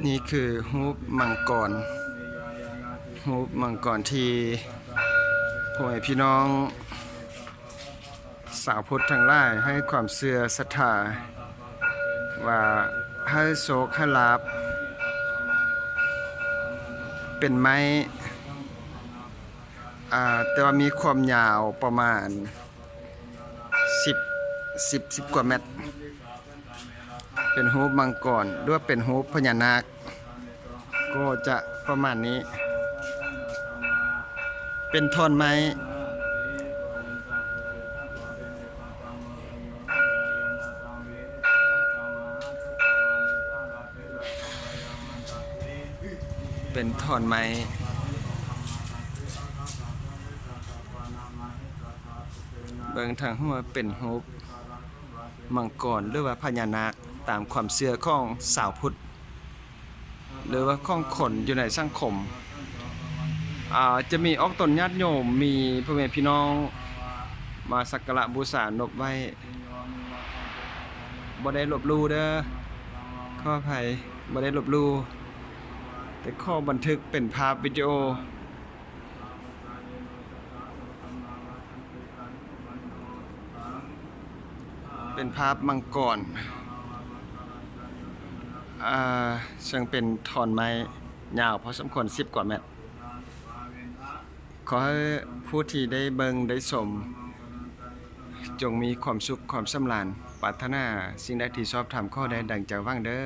ນີ້ຄືຮູບມັງກອນ, ຮູບມັງກອນທີ່ພໍ່ແມ່ພີ່ນ້ອງຊາວພຸດທັງຫຼາຍໃຫ້ຄວາມເຊື່ອສັດທາວ່າໃຫ້ໂຊກໃຫ້ລາບ. ເປັນໄມ້ ອ່າ ແຕ່ວ່າມີຄວາມຍາວປະມານສິບ ສິບ ສິບກວ່າແມັດ. ເປັນຮູບມັງກອນ ຫຼືວ່າເປັນຮູບພະຍານາກ ກໍຈະປະມານນີ້. ເປັນທ່ອນໄມ້ ເປັນທ່ອນໄມ້. ເບິ່ງທາງຫົວເປັນຮູບມັງກອນ ຫຼືວ່າພະຍານາກ ຕາມຄວາມເຊື່ອຂອງຊາວພຸດ ຫຼືວ່າຂອງຄົນຢູ່ໃນສັງຄົມ. ອາ ຈະມີອອກຕົນຍາດໂຍມ ມີພໍ່ແມ່ພີ່ນ້ອງມາສັກກາລະບູຊານົບໄຫວ້. ບໍ່ໄດ້ລົບຫຼູ່ເດີ ຂໍອະໄພ ບໍ່ໄດ້ລົບຫຼູ່ ແຕ່ຂໍບັນທຶກເປັນພາບວິດີໂອ. ເປັນພາບມັງກອນ ອາ ເຊິ່ງເປັນທ່ອນໄມ້ຍາວພໍສົມຄວນ ສິບກວ່າແມັດ. ຂໍໃຫ້ຜູ້ທີ່ໄດ້ເບິ່ງໄດ້ຊົມ ຈົ່ງມີຄວາມສຸກຄວາມສຳລານ, ປາດຖະໜາສິ່ງໃດທີ່ຊອບທຳ ຂໍໄດ້ດັ່ງໃຈຫວັງເດີ.